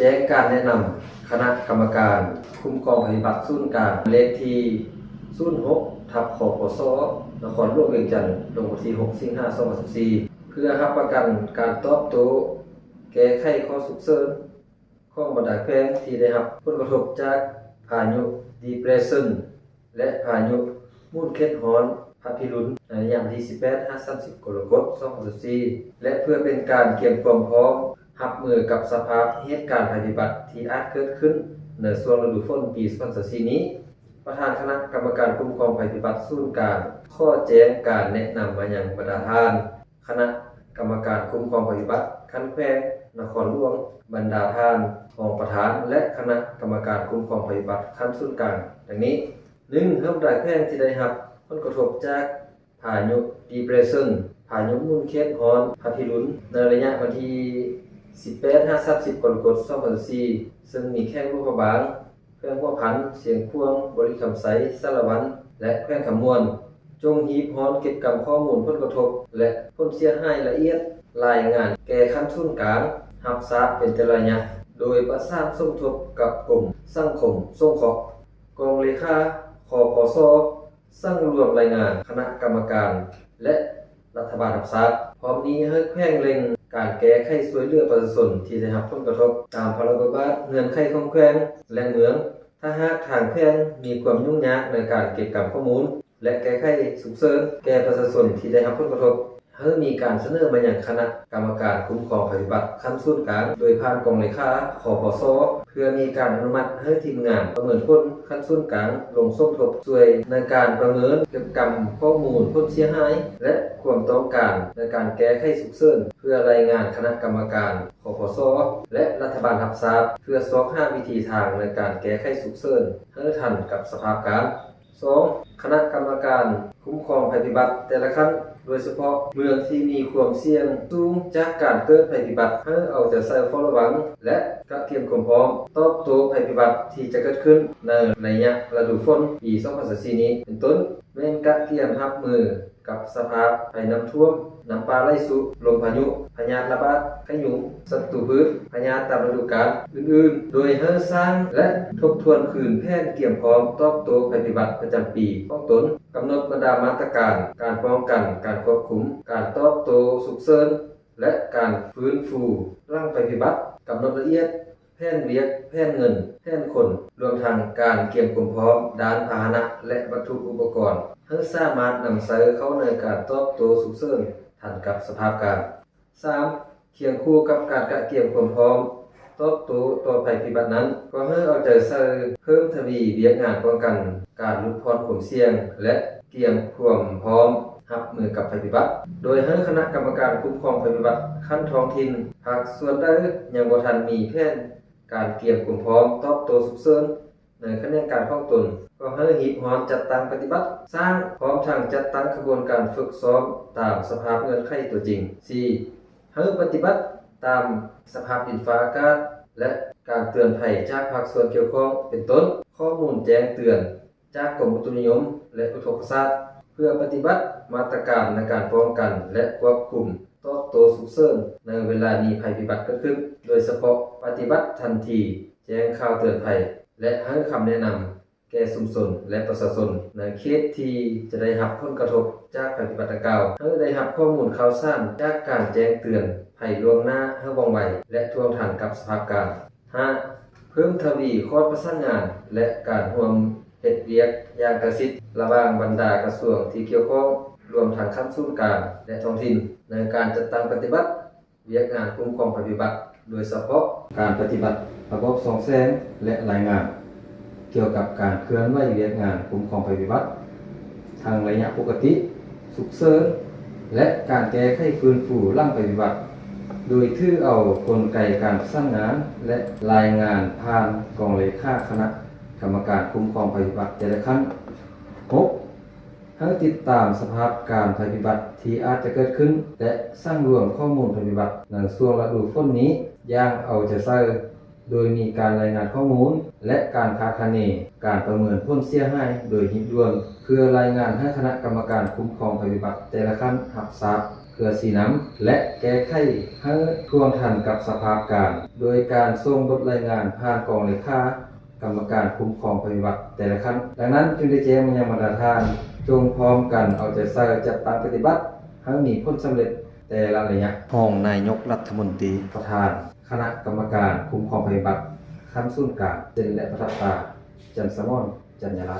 ແຈ້ງການແນະນຳຄະນະກຳມະການຄຸ້ມຄອງໄພພິບັດສູນກາງ ເລກທີສູນຫົກ ທັບ ຄປສ ນະຄອນຫຼວງວຽງຈັນ ລົງວັນທີຫົກ ສິງຫາ ສອງພັນຊາວສີ່ ເພື່ອຮັບປະກັນການຕອບໂຕ້ແກ້ໄຂຂໍ້ສຸກເສີນຂອງບັນດາແຂວງທີ່ໄດ້ຮັບຜົນກະທົບຈາກພາຍຸດີເປຣເຊິນ ແລະ ພາຍຸໝູນເຂດຮ້ອນພາພິລຸນ ໃນໄລຍະວັນທີສິບແປດ ຫາ ສາມສິບ ກໍລະກົດ ສອງພັນຊາວສີ່ ແລະ ເພື່ອເປັນການກຽມຄວາມພ້ອມຮັບມືກັບສະພາບເຫດການໄພພິບັດທີ່ອາດເກີດຂຶ້ນໃນຊ່ວງລະດູຝົນປີສອງພັນຊາວສີ່ນີ້, ປະທານຄະນະກຳມະການຄຸ້ມຄອງໄພພິບັດສູນກາງ ຂໍແຈ້ງການແນະນຳມາຍັງບັນດາທ່ານ ຄະນະກຳມະການຄຸ້ມຄອງໄພພິບັດຂັ້ນແຂວງ, ນະຄອນຫຼວງ, ບັນດາທ່ານຮອງປະທານ ແລະ ຄະນະກຳມະການຄຸ້ມຄອງໄພພິບັດຂັ້ນສູນກາງ ດັ່ງນີ້: ໜຶ່ງ, ເຮົາບັນດາແຂວງທີ່ໄດ້ຮັບຜົນກະທົບຈາກພາຍຸດີເປຣເຊິນ, ພາຍຸໝູນເຂດຮ້ອນພາພິລຸນ ໃນໄລຍະວັນທີສິບແປດ ຫາ ສາມສິບ ກໍລະກົດ ສອງພັນຊາວສີ່ ເຊິ່ງມີແຂວງຫຼວງພະບາງ, ແຂວງຫົວພັນ, ຊຽງຂວາງ, ບໍລິຄຳໄຊ, ສາລະວັນ ແລະ ແຂວງຄຳມ່ວນ ຈົ່ງຮີບຮ້ອນເກັບກຳຂໍ້ມູນຜົນກະທົບ ແລະ ຜົນເສຍຫາຍລະອຽດ, ລາຍງານແກ່ຂັ້ນສູນກາງຮັບຊາບເປັນແຕ່ລະໄລຍະ, ໂດຍປະສານສົມທົບກັບກົມສັງຄົມສົງເຄາະ, ກອງເລຂາ ຄປສ ສັງລວມລາຍງານຄະນະກຳມະການ ແລະ ລັດຖະບານຮັບຊາບ. ພ້ອມນີ້ໃຫ້ແຂວງເລັ່ງການແກ້ໄຂຊ່ວຍເຫຼືອປະຊາຊົນທີ່ໄດ້ຮັບຜົນກະທົບຕາມພາລະບົດບາດ, ເງື່ອນໄຂຂອງແຂວງ ແລະ ເມືອງ. ຖ້າຫາກທາງແຂວງມີຄວາມຫຍຸ້ງຍາກໃນການເກັບກຳຂໍ້ມູນ ແລະ ແກ້ໄຂສຸກເສີນແກ່ປະຊາຊົນທີ່ໄດ້ຮັບຜົນກະທົບ, ໃຫ້ມີການສະເໜີມາຍັງຄະນະກຳມະການຄຸ້ມຄອງໄພພິບັດຂັ້ນສູນກາງ ໂດຍຜ່ານກອງເລຂາ ຄປສ ເພື່ອມີການອະນຸມັດໃຫ້ທີມງານປະເມີນຜົນຂັ້ນສູນກາງລົງສົມທົບຊ່ວຍໃນການປະເມີນເກັບກຳຂໍ້ມູນຜົນເສຍຫາຍ ແລະ ຄວາມຕ້ອງການໃນການແກ້ໄຂສຸກເສີນ ເພື່ອລາຍງານຄະນະກຳມະການ ຄປສ ແລະ ລັດຖະບານຮັບຊາບ ເພື່ອຊອກຫາວິທີທາງໃນການແກ້ໄຂສຸກເສີນໃຫ້ທັນກັບສະພາບການ. ສອງ, ຄະນະກຳມະການຄຸ້ມຄອງໄພພິບັດແຕ່ລະຂັ້ນ, ໂດຍສະເພາະເມືອງທີ່ມີຄວາມສ່ຽງສູງຈາກການເກີດໄພພິບັດ, ໃຫ້ເອົາໃຈໃສ່ເຝົ້າລະວັງ ແລະ ກະກຽມຄວາມພ້ອມຕອບໂຕ້ໄພພິບັດທີ່ຈະເກີດຂຶ້ນໃນໄລຍະລະດູຝົນປີສອງພັນຊາວສີ່ນີ້ ເປັນຕົ້ນ ແມ່ນກະກຽມຮັບມືກັບສະພາບໄພນ້ຳຖ້ວມ, ນ້ຳປ່າໄຫຼຊຸ, ລົມພາຍຸ, ພະຍາດລະບາດ, ໄຂ້ຍຸງ, ສັດຕູພືດ, ພະຍາດຕາມລະດູການອື່ນໆ, ໂດຍໃຫ້ສ້າງ ແລະ ທົບທວນຄືນແຜນກຽມພ້ອມຕອບໂຕ້ໄພພິບັດປະຈຳປີຂອງຕົນ, ກຳນົດບັນດາມາດຕະການການປ້ອງກັນ, ການຄວບຄຸມ, ການຕອບໂຕ້ສຸກເສີນ ແລະ ການຟື້ນຟູຫຼັງໄພພິບັດ, ກຳນົດລະອຽດ ແຜນວຽກ, ແຜນເງິນ, ແຜນຄົນ, ລວມທັງການກຽມຄວາມພ້ອມດ້ານພາຫະນະ ແລະ ວັດຖຸອຸປະກອນ ໃຫ້ສາມາດນຳໃຊ້ເຂົ້າໃນການຕອບໂຕ້ສຸກເສີນທັນກັບສະພາບການ. ສາມ, ຄຽງຄູ່ກັບການກະກຽມຄວາມພ້ອມຕອບໂຕ້ຕໍ່ໄພພິບັດນັ້ນ, ກໍໃຫ້ເອົາໃຈໃສ່ເພີ່ມທະວີວຽກງານປ້ອງກັນການຫຼຸດຜ່ອນຄວາມສ່ຽງ ແລະ ກຽມຄວາມພ້ອມຮັບມືກັບໄພພິບັດ, ໂດຍໃຫ້ຄະນະກຳມະການຄຸ້ມຄອງໄພພິບັດຂັ້ນທ້ອງຖິ່ນ, ພາກສ່ວນໃດຍັງບໍ່ທັນມີແຜນ ການກຽມຄວາມພ້ອມຕອບໂຕ້ສຸກເສີນໃນຂະແໜງການຂອງຕົນ, ກໍໃຫ້ຮີບຮ້ອນຈັດຕັ້ງປະຕິບັດ, ສ້າງ ພ້ອມທັງຈັດຕັ້ງຂະບວນການຝຶກຊ້ອມຕາມສະພາບເງື່ອນໄຂຕົວຈິງ. ສີ່, ໃຫ້ປະຕິບັດຕາມສະພາບດິນຟ້າອາກາດ ແລະ ການເຕືອນໄພຈາກພາກສ່ວນກ່ຽວຂ້ອງ ເປັນຕົ້ນ ຂໍ້ມູນແຈ້ງເຕືອນ ຈາກກົມອຸຕຸນິຍົມ ແລະ ອຸທົກກະສາດ ເພື່ອປະຕິບັດມາດຕະການໃນການປ້ອງກັນ ແລະ ຄວບຄຸມຕອບໂຕ້ສຸກເສີນໃນເວລາມີໄພພິບັດເກີດຂຶ້ນ, ໂດຍສະເພາະປະຕິບັດທັນທີແຈ້ງຂ່າວເຕືອນໄພ ແລະ ໃຫ້ຄຳແນະນຳແກ່ຊຸມຊົນ ແລະ ປະຊາຊົນໃນເຂດທີ່ຈະໄດ້ຮັບຜົນກະທົບຈາກໄພພິບັດດັ່ງກ່າວ ໃຫ້ໄດ້ຮັບຂໍ້ມູນຂ່າວສານຈາກການແຈ້ງເຕືອນໄພລ່ວງໜ້າໃຫ້ວ່ອງໄວ ແລະ ທ່ວງທັນກັບສະພາບການ. ຫ້າ, ເພີ່ມທະວີຂອດປະສານງານ ແລະ ການຮ່ວມເຮັດວຽກຢ່າງໃກ້ຊິດລະຫວ່າງບັນດາກະຊວງທີ່ກ່ຽວຂ້ອງ, ລວມທັງຂັ້ນສູນກາງ ແລະ ທ້ອງຖິ່ນ ໃນການຈັດຕັ້ງປະຕິບັດວຽກງານຄຸ້ມຄອງໄພພິບັດ, ໂດຍສະເພາະການປະຕິບັດລະບອບສ່ອງແສງ ແລະ ລາຍງານ ກ່ຽວກັບການເຄື່ອນໄຫວວຽກງານຄຸ້ມຄອງໄພພິບັດ ທັງໄລຍະປົກກະຕິ, ສຸກເສີນ ແລະ ການແກ້ໄຂຟື້ນຟູຫຼັງໄພພິບັດ, ໂດຍຖືເອົາກົນໄກການປະສານງານ ແລະ ລາຍງານຜ່ານກອງເລຂາຄະນະກຳມະການຄຸ້ມຄອງໄພພິບັດແຕ່ລະຂັ້ນ. ຫົກ, ໃຫ້ຕິດຕາມສະພາບການໄພພິບັດທີ່ອາດຈະເກີດຂຶ້ນ ແລະ ສັງລວມຂໍ້ມູນໄພພິບັດໃນຊ່ວງລະດູຝົນນີ້ຢ່າງເອົາໃຈໃສ່, ໂດຍມີການລາຍງານຂໍ້ມູນ ແລະ ການຄາດຄະເນ ການປະເມີນຜົນເສຍຫາຍໂດຍຮີບດ່ວນ ເພື່ອລາຍງານໃຫ້ຄະນະກຳມະການຄຸ້ມຄອງໄພພິບັດແຕ່ລະຂັ້ນຮັບຊາບ. ພື່ອຊີ້ນຳ ແລະ ແກ້ໄຂໃຫ້ທ່ວງທັນກັບສະພາບການ ໂດຍການສົ່ງບົດລາຍງານຜ່ານກອງເລຂາກຳມະການຄຸ້ມຄອງໄພພິບັດແຕ່ລະຂັ້ນ. ດັ່ງນັ້ນຈຶ່ງໄດ້ແຈ້ງມາຍັງບັນດາທ່ານ ຈົ່ງພ້ອມກັນເອົາໃຈໃສ່ຈັດຕັ້ງປະຕິບັດໃຫ້ມີຜົນສຳເລັດແຕ່ລະໄລຍະ. ຮອງນາຍົກລັດຖະມົນຕີ ປະທານຄະນະກຳມະການຄຸ້ມຄອງໄພພິບັດຂັ້ນສູນກາງ ເຊັນ ແລະ ປະທັບຕາ ຈັນສະໝອນ ຈັນຍາລາດ.